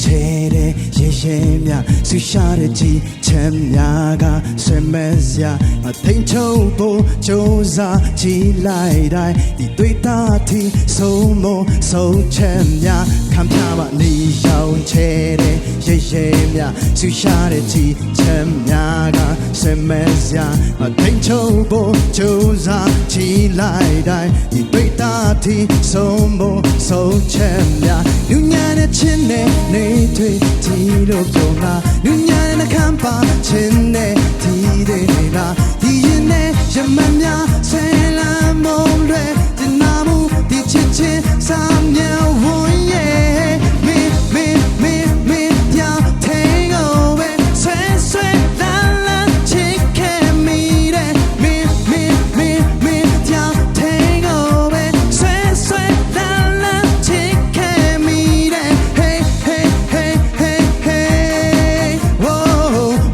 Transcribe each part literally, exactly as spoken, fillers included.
ထဲထဲရဲရဲမြ ဆူရှါတဲ့ကြည်ချက်များက ဆွဲမက်စရာ အထိန်ချုပ်ဖို့ကြိုးစားကြည့်လိုက်တိုင်း ဒီတွေ့တာထိ ဆုံးမဆုံးချက်များ ခံပြပါနေရောင်ထဲထဲရဲရဲမြ ဆူရှါတဲ့ကြည်ချက်များက ဆွဲမက်စရာ အထိန်ချုပ်ဖို့ကြိုးစားကြည့်လိုက်တိုင်း ဒီတွေ့တာထိ ဆုံးမဆုံးချက်များ နူးညံ့တဲ့ချစ်နဲ့နှွေးထွေးထီလို့ပျော်မလား နူးညံ့တဲ့နှာခမ်းပါချစ်နဲ့ထီးတွေနေလား ဒီရင်နဲ့ရမတ်များ ဆယ်လမ်းမုန်းလွဲ တနာမှု ဒီချစ်ချင်းစာမျက်ဝန်းရဲ့ မင်း မင်း မင်း မင်း ပြောင်းထိန်ကိုပဲ ဆွဲဆွဲလန်းလန်း ချစ်ခဲ့မိတယ် မင်း မင်း မင်း မင်း ပြောင်းထိန်ကိုပဲ ဆွဲဆွဲလန်းလန်း ချစ်ခဲ့မိတယ် Hey hey hey hey hey Whoa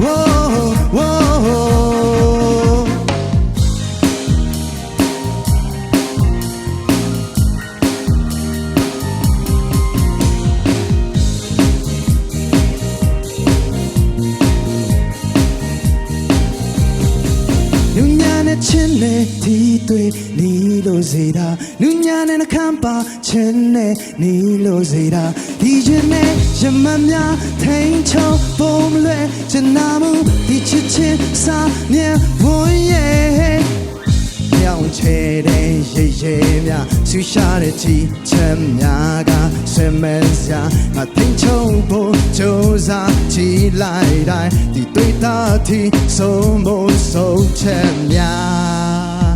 whoa whoa နူးညံ့တဲ့ချစ်နဲ့ထီးတွေနီးလို့စေတာ နူးညံ့တဲ့နှာခမ်းပါချစ်နဲ့နီးလို့စေတာ ဒီရင်နဲ့ရမတ်များ ထိန်ချုပ်ဖို့မလွဲ တနာမှု ဒီချစ်ချင်းစာမျက်ဝန်းရဲ့ ပြောင်းချယ်တဲ့ရဲရဲများ ဆူရှါတဲ့ကြည်ချက်များက ဆွဲမက်စရာ ငါထိန်ချုပ်ဖို့ကြိုးစားကြည့်လိုက်တိုင်း ဒီတွေ့တာထိ ဆုံးမဆုံးချက်များ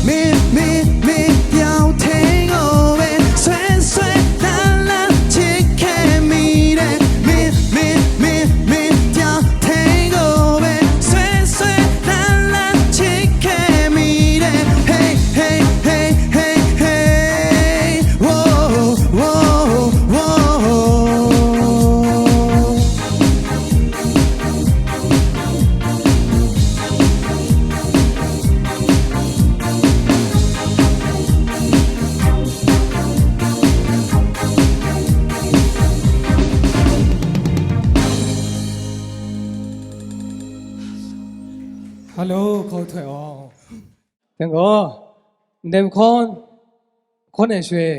မင်း မင်း မင်း ပြောင်းထိန်ကိုပဲ ဆွဲဆွဲလန်းလန်း ချစ်ခဲ့မိတယ် မင်း မင်း မင်း မင်း ပြောင်းထိန်ကိုပဲ ဆွဲဆွဲလန်းလန်း ချစ်ခဲ့မိတယ် Hey hey hey hey hey Whoa whoa whoa ဟယ်လို ခေါ်ထွဲအောင်။ တန်ကော၊ ဒမ်ခွန်၊ ခွန်အဲရွှေ၊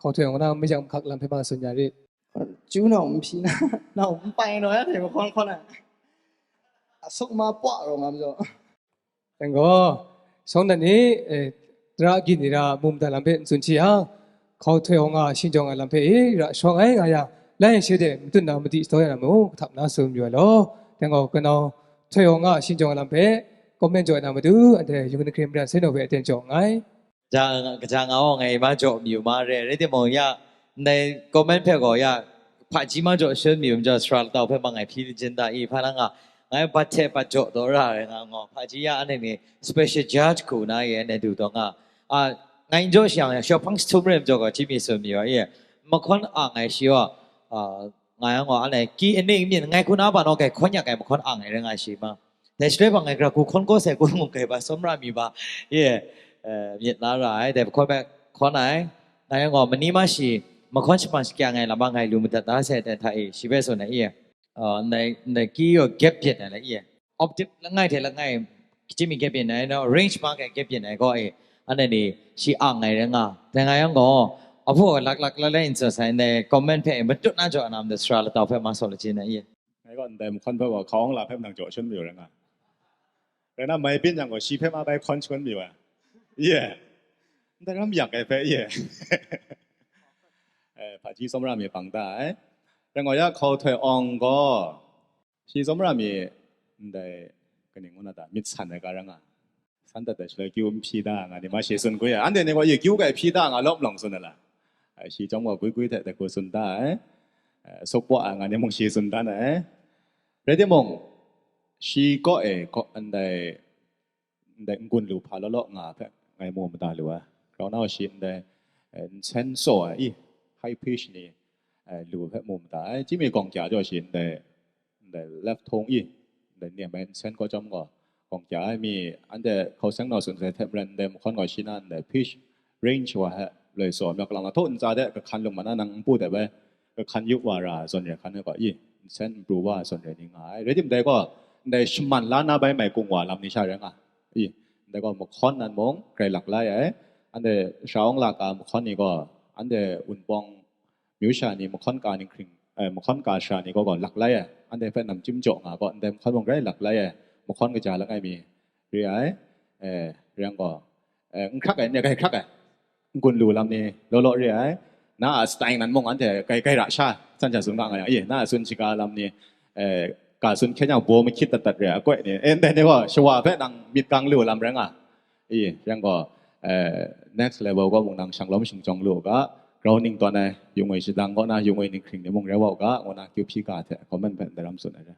ခေါ်ထွဲအောင်နော်၊ မယံခက်လမ်းဖဲမှာ ဆွေညာရစ်။ ကျူးနော်၊ မဖီးနော်၊ နော်၊ မပိုင်တော့ရတဲ့ ခွန်ခွန်နဲ့အဆုတ်မပွတော့မှာမလို့။ တန်ကော၊ ဆောင်းတန်နေ၊ အဲ၊ တရအကီနေရမုံတန်လမ်းဖဲစွန်ချီဟာ၊ ခေါ်ထွဲအောင်က ရှင်းကြောင်းကလမ်းဖဲ၊ ရရှောင်းငိုင်းငါရ၊ လိုင်းရှိတဲ့ မတွန်းနာမတိစတော့ရမလို့၊ ကထပ်နာဆိုမျိုးလော။ တန်ကော၊ ကနောင်ထွဲအောင်က ရှင်းကြောင်းကလမ်းဖဲ၊ comment ကြော်နာမတူ၊ အတဲ့ ယုံနခရင်မရန်ဆဲနော်ဖဲ အတဲ့ကြော်ငိုင်း။ ကကြာကကြာငါ့ကို ငါ့မကြော်မယူမရဲ၊ ရဲတမုံရ၊ န comment ဖဲကောရ၊ ဖာကြီးမကြော်ရှင်းမယူမကြော် စရာလတောက်ဖဲမှာ ငါ့ဖီးလကျင်းတာအီဖာလငါ၊ ငါ့ဘတ်ထဲဘတ်ကြော်တော့ရရဲငါငေါ်၊ ဖာကြီးရ အနဲ့နေ special judge ခုနာရဲ့ နဲ့တူတော့ငါ၊ အာ၊ ငါ့ကြော်ရှောင်ရ ရှော်ဖန်းစထုံးရဲမကြော်ကော ကြီးမီဆိုမယူရ၊ မခွန်အာငါ့ရှီဝါ၊ အာ၊ ငါ့ငေါ် အနဲ့ ကီးအနည်းမြင့် ငါ့ခုနာပါတော့ကဲ ခွန်ရကဲ မခွန်အာငါ့ရဲငါ့ရှီမ Dai shaloi hpang ngai gara hku hkawn kaw sai hkun mung kai ba, tsawmra mi ba, ye, eh, myit la ra ai, dai hpang hpe hkawn ai, ngai gaw mani ma shi, mahkawn shaman shakya ngai lam a ngai lu madat da sai, dai hta e, shi hpe tsun ai, ye, uh, ndai, ndai ki gaw gap byin ai le, ye, object langai hte langai, chyim mi gap byin ai, no, range ma kai gap byin ai gaw, e, anhte ni shi ang ai rai nga, dai nga yang gaw, ahpaw lak lak la lai n tsun sai, ndai comment hpe matut na jaw na, ndai sara lata hpe ma saw lachin ai, ye. Ngai gaw ndai mahkawn hpe gaw hkawng la hpe mung jaw shangun mayu rai nga. Rai nna, mai byin yang gaw, shi hpe ma bai hkawn shangun mayu ai. Ye. Ndai ram yak ai hpe, ye. Eh, hpaji tsawmra mi pang da ai. Rai gaw, ya hkau htoi awng gaw, shi tsawmra mi ndai kaning ngu na ta, myit san ai ga rai nga. San dat ai shaloi kyu n hpyi da nga ni ma shi tsun gwi ai. Anhte ni gaw, ye kyu kai hpyi da nga lawm lawng tsun ai la. Ai, shi chyawm gaw gwi gwi hte dai hku tsun da ai. Eh, sukwa ai nga ni mung shi tsun dan ai. Rai timung, shi kaw e, kaw, ndai, ndai n-gun lu hpa law law nga hpe ngai mu mada lu ai. Grau na shi ndai, eh, nsen tsaw ai, i, high pitch ni, eh, lu hpe mu mada ai. Chyim mi gawng kya jaw shi ndai, ndai left htung i, ndai nem ai nsen kaw chyawm gaw, gawng kya ai mi, anhte hkau seng naw tsun sai hte maren, ndai mahkawn gaw shi na ndai pitch range wa hpe loi tsaw, myawk lang na htaw ntsa de kahkan lung ma na nang n pu dep ai, hkan yu wa ra zawn re hkan ai gaw, i, nsen n pru wa zawn re ni nga ai. Rai timung dai gaw, ndai shaman la na bai mai kung wa lam ni sha rai nga. I, ndai gaw mahkawn nan mung grai lak lai ai. Anhte sha-awng la ka mahkawn ni gaw, anhte wunpawng myu sha ni mahkawn ka ninghkring, eh, mahkawn ka sha ni gaw gaw lak lai ai. Anhte hpe namchyum jaw nga gaw, ndai mahkawn mung grai lak lai ai. Mahkawn kaja langai mi re ai. Eh, rai yang gaw, eh, n hkrak ai, n rai hkrak ai. N-gun lu lam ni law law re ai. Na a style nan mung anhte kai, kai ra sha, san sha tsun ga nga yang, i, na a tsun shaga lam ni, eh, ga tsun hkyen yang baw mahkyit dat dat re ai, akoi ni, eh, ndai ni gaw shawa hpe nang myit gang lu lam rai nga. I, rai yang gaw, eh, next level gaw mung nang shanglawm shingjawng lu u ga, grounding tawn ai, yu ngwi shadang kaw na, yu ngwi ninghkring ni mung rai wa u ga, ngu na Q P ga hte comment hpe ndaram tsun ai re.